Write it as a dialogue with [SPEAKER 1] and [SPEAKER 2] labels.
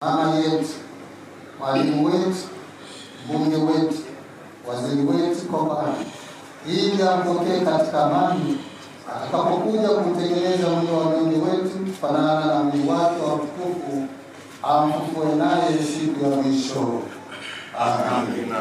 [SPEAKER 1] Mama yetu, mwalimu wetu, mbunge wetu, waziri wetu Kopa, ili ampokee katika amani atakapokuja kuutengeneza mwili wa wanyonge wetu kufanana na mwili wake wa utukufu, amfufue naye siku ya mwisho. Amina.